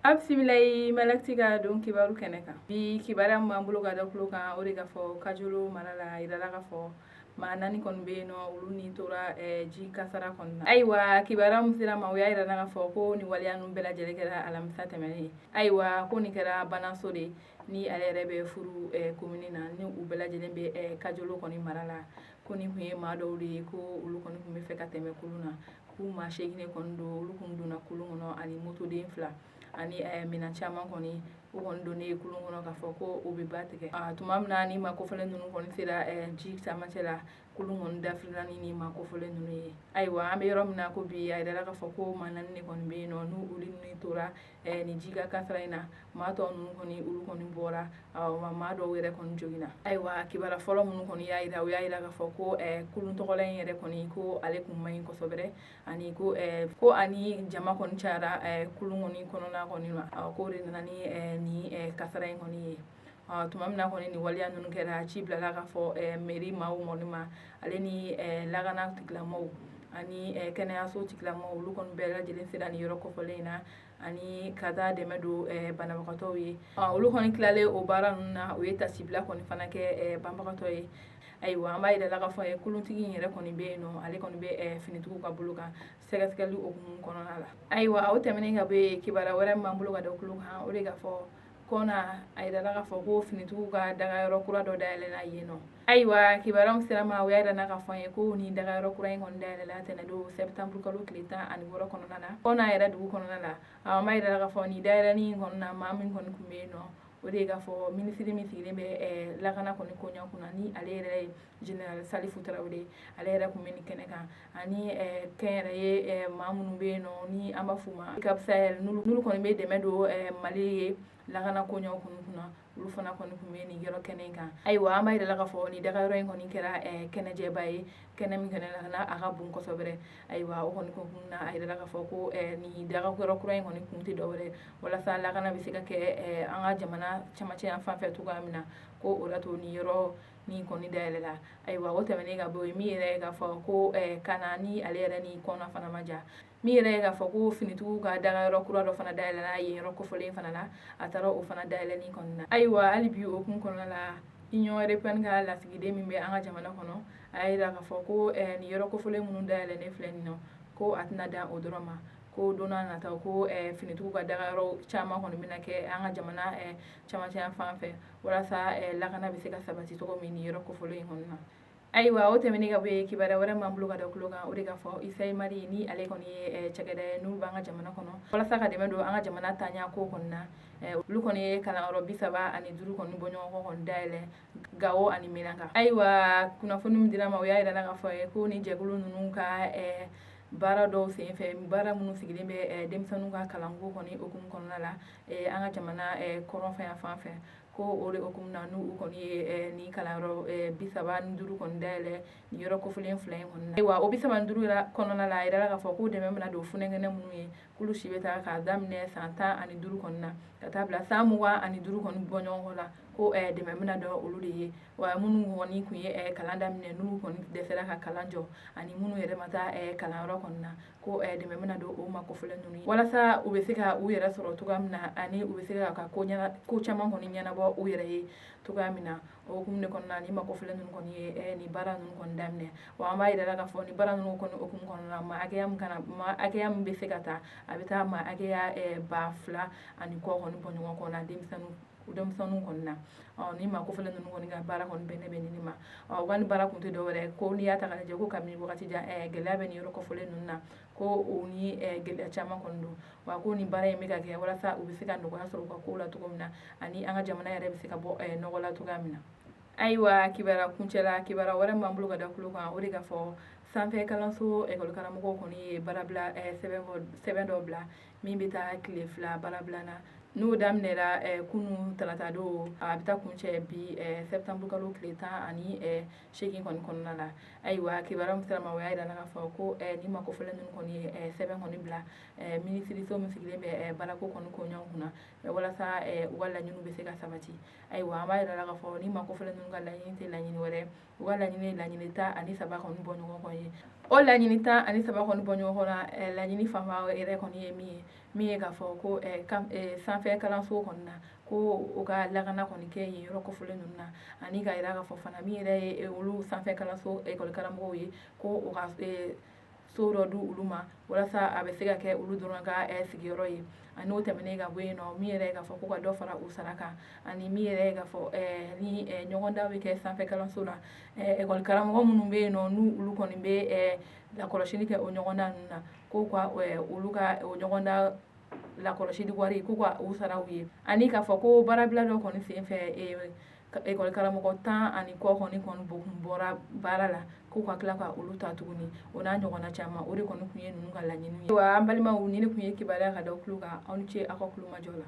A bisimila Malactu ka don kibaru kɛnɛ kan. Bi kibaruya min b'an bolo ka da tulo kan, o de ka fɔ Kajolo mara la, a yirala ka fɔ maa 4 kɔni bɛ yen nɔ, olu ni tora ji kasara kɔni na. Ayiwa, kibaruya min sera ma, o y'a yira ka fɔ ko nin waleya ninnu bɛɛ lajɛlen kɛra alamisa tɛmɛnen. Ayiwa, ko nin kɛra Bananso de, ni ale yɛrɛ bɛ Furu komini na, ni u bɛɛ lajɛlen bɛ Kajolo kɔni mara la. Ko nin kun ye maa dɔw de ye, ko olu kɔni tun bɛ fɛ ka tɛmɛ kulun na, k'u maa 8 de kɔni don. Olu kun donna kulun kɔnɔ ani motoden 2 ani minɛn caman kɔni. U kɔni donnen kulun kɔnɔ k'a fɔ ko u bɛ ba tigɛ. Tuma min na ni maa kofɔlen ninnu kɔni sera ji camancɛ la, kulun kɔni dafirila ni maa kofɔlen ninnu ye. Ayiwa, an bɛ yɔrɔ min na ko bi, a yirala k'a fɔ ko maa 4 de kɔni bɛ yen nɔ, n'u olu ni tora nin ji ka kasara in na. Maa tɔ ninnu kɔni, olu kɔni bɔra, maa dɔw yɛrɛ kɔni joginna. Ayiwa, kibaruya fɔlɔ minnu kɔni y'a yira, o y'a yira k'a fɔ ko kulun tɔgɔla in yɛrɛ kɔni, ko ale kun man ɲi kosɛbɛ, ani ko ani jama kɔni cayara kulun kɔni kɔnɔna kɔni ma, k'o de nana ni nin kasara in kɔni ye. Tuma min na kɔni nin waleya ninnu kɛra, ci bilala k'a fɔ mairie maaw kɔni ma, ale ni lakana tigilamɔgɔw ani kɛnɛyaso tigilamɔgɔw. Olu kɔni bɛɛ lajɛlen sera nin yɔrɔ kofɔlen in na ani ka taa dɛmɛ don banabagatɔw ye. Olu kɔni tilalen o baara ninnu na, u ye tasibila kɔni fana kɛ banbagatɔ ye. Ayiwa, an b'a yira la k'a fɔ kuluntigi in yɛrɛ kɔni bɛ yen nɔ, ale kɔni bɛ finitigiw ka bolo kan sɛgɛsɛgɛli hukumu kɔnɔna la. Ayiwa, o tɛmɛnen ka bɔ yen, kibaruya wɛrɛ min b'an bolo ka da tulo kan, o de ka fɔ Kɔna, a yirala k'a fɔ ko finitigiw ka dagayɔrɔ kura dɔ dayɛlɛla yen nɔ. Ayiwa, kibaruya min sera ma, o y'a yira k'a fɔ an ye ko nin dagayɔrɔ kura in kɔni dayɛlɛla tɛnɛndon septembre kalo tile 16 kɔnɔna na, Kɔna yɛrɛ dugu kɔnɔna la. An b'a yira k'a fɔ nin dayɛlɛni in kɔni na, maa min kɔni tun bɛ yen nɔ, o de ye k'a fɔ minisiri min sigilen bɛ lakana kɔni koɲɛ kunna, ni ale yɛrɛ ye général Salifu Tarawele, ale yɛrɛ tun bɛ nin kɛnɛ kan, ani kɛnyɛrɛye maa minnu bɛ yen nɔ, ni an b'a f'u ma EUCAP Sahel, n'olu kɔni bɛ dɛmɛ don Mali ye lakana koɲɛw kɔni kunna, olu fana kɔni tun bɛ nin yɔrɔ kɛnɛ in kan. Ayiwa, an b'a yira la k'a fɔ nin dagayɔrɔ in kɔni kɛra kɛnɛjɛba ye, kɛnɛ min kɛnɛ la a ka bon kosɛbɛ. Ayiwa, o kɔni kun na, a yirala k'a fɔ ko nin dagayɔrɔ kura in kɔni kun tɛ dɔwɛrɛ walasa lakana bɛ se ka kɛ an ka jamana camancɛ yan fan fɛ cogoya min na, ko o la to nin yɔrɔ nin kɔni dayɛlɛla. Ayiwa, o tɛmɛnen ka bɔ yen, min yɛrɛ ye k'a fɔ ko Kana, ni ale yɛrɛ ni Kɔna fana ma ja, min yɛrɛ ye k'a fɔ ko finitigiw ka dagayɔrɔ kura dɔ fana dayɛlɛla yen yɔrɔ kofɔlen fana na, a taara o fana dayɛlɛni kɔni na. Ayiwa, hali bi o kun kɔnɔna la, Union européenne ka lasigiden min bɛ an ka jamana kɔnɔ, a y'a yira k'a fɔ ko nin yɔrɔ kofɔlen minnu dayɛlɛnnen filɛ nin nɔ, ko a tɛna dan o dɔrɔn ma, ko don n'a nataw, ko finitigiw ka dagayɔrɔ caman kɔni bɛna kɛ an ka jamana camancɛ yan fan fɛ, walasa lakana bɛ se ka sabati cogo min nin yɔrɔ kofɔlen in kɔni na. Ayiwa, o tɛmɛnen ka bɔ yen, kibaruya wɛrɛ m'an bolo ka da tulo kan, o de ka fɔ USAID, ni ale kɔni ye cakɛda ye n'u b'an ka jamana kɔnɔ walasa ka dɛmɛ don an ka jamana taaɲɛ ko kɔni na, olu kɔni ye kalanyɔrɔ 35 kɔni bɔ ɲɔgɔn kɔ kɔni dayɛlɛ Gawo ani Menaka. Ayiwa, kunnafoni min dira ma, o y'a yira la k'a fɔ ko ni jɛkulu ninnu ka baara dɔw senfɛ, baara minnu sigilen bɛ denmisɛnninw ka kalanko kɔni hukumu kɔnɔna la an ka jamana kɔrɔnfɛ yan fan fɛ, ko o de hukumu na n'u kɔni ye nin kalanyɔrɔ 35 kɔni dayɛlɛ nin yɔrɔ kofɔlen fila in kɔni na. Ayiwa, o 35 kɔnɔna la, a yirala k'a fɔ ko dɛmɛ bɛna don funɛnkɛnɛ minnu ye, k'olu si bɛ taa k'a daminɛ san 15 kɔni na ka taa bila san 25 kɔni bɔ ɲɔgɔn kɔ la, ko dɛmɛ bɛna don olu de ye. Wa minnu kɔni tun ye kalan daminɛ, n'u kɔni dɛsɛra ka kalan jɔ, ani minnu yɛrɛ ma taa kalanyɔrɔ kɔni na, ko dɛmɛ bɛna don o ma kofɔlen ninnu ye, walasa u bɛ se ka u yɛrɛ sɔrɔ cogoya min na, ani u bɛ se ka ko caman kɔni ɲɛnabɔ u yɛrɛ ye cogoya min na. O hukumu de kɔnɔna, ni ma kofɔlen ninnu kɔni ye nin baara ninnu kɔni daminɛ. Wa an b'a yira la k'a fɔ nin baara ninnu kɔni hukumu kɔnɔna na, maa hakɛya min kana, maa hakɛya min bɛ se ka taa, a bɛ taa maa hakɛya 2000 ani kɔ kɔni bɔ ɲɔgɔn kɔ na denmisɛnninw kɔni na. Ni maa kofɔlen ninnu kɔni ka baara kɔni bɛnnen bɛ nin ma. U ka nin baara kun tɛ dɔwɛrɛ ko n'i y'a ta k'a lajɛ, ko kabini wagati jan gɛlɛya bɛ nin yɔrɔ kofɔlen ninnu na, ko o ni gɛlɛya caman kɔni don. Wa ko nin baara in bɛ ka kɛ walasa u bɛ se ka nɔgɔya sɔrɔ u ka kow la cogo min na, ani an ka jamana yɛrɛ bɛ se ka bɔ nɔgɔ la cogoya min na. Ayiwa, kibaruya kuncɛ la, kibaruya wɛrɛ min b'an bolo ka da tulo kan, o de ka fɔ sanfɛ kalanso ekɔli karamɔgɔw kɔni ye baarabila sɛbɛn dɔ bila min bɛ taa tile 2 baarabila na, n'o daminɛra kunun tarata don, a bɛ taa kuncɛ bi septembre kalo tile 18 kɔni kɔnɔna la. Ayiwa, kibaruya min sera ma, o y'a yira k'a fɔ ko ni ma kofɔlen ninnu kɔni ye sɛbɛn kɔni bila minisiriso min sigilen bɛ baarako kɔni koɲɛw kunna, walasa u ka laɲiniw bɛ se ka sabati. Ayiwa, an b'a yira la k'a fɔ ni ma kofɔlen ninnu ka laɲini tɛ laɲini wɛrɛ, u ka laɲini ye laɲini 13 kɔni bɔ ɲɔgɔn kɔ ye. O laɲini 13 kɔni bɔ ɲɔgɔn kɔ la, laɲini fanba yɛrɛ kɔni ye min ye, Min ye k'a fɔ ko sanfɛ kalanso kɔni na, ko u ka lakana kɔni kɛ yen yɔrɔ kofɔlen ninnu na, ani ka yira k'a fɔ fana min yɛrɛ ye olu sanfɛ kalanso ekɔli karamɔgɔw ye, ko u ka so dɔ di olu ma walasa a bɛ se ka kɛ olu dɔrɔn ka sigiyɔrɔ ye. Ani o tɛmɛnen ka bɔ yen nɔ, min yɛrɛ ye k'a fɔ ko ka dɔ fara u sara kan, ani min yɛrɛ ye k'a fɔ ni ɲɔgɔndan bɛ kɛ sanfɛ kalanso la, ekɔli karamɔgɔ minnu bɛ yen nɔ, n'u olu kɔni bɛ lakɔlɔsili kɛ o ɲɔgɔndan ninnu na, ko ka olu ka o ɲɔgɔndan lakɔlɔsili wari ko ka u sara u ye. Ani k'a fɔ ko baarabila dɔ kɔni senfɛ, ekɔli karamɔgɔ 10 ani kɔ kɔni bɔra baara la, k'u ka tila ka olu ta tuguni, o n'a ɲɔgɔnna caman. O de kɔni tun ye ninnu ka laɲini ye. Wa an balimaw, ni ne tun ye kibaruya ka da tulo kan. Aw ni ce aw ka tulomajɔ la.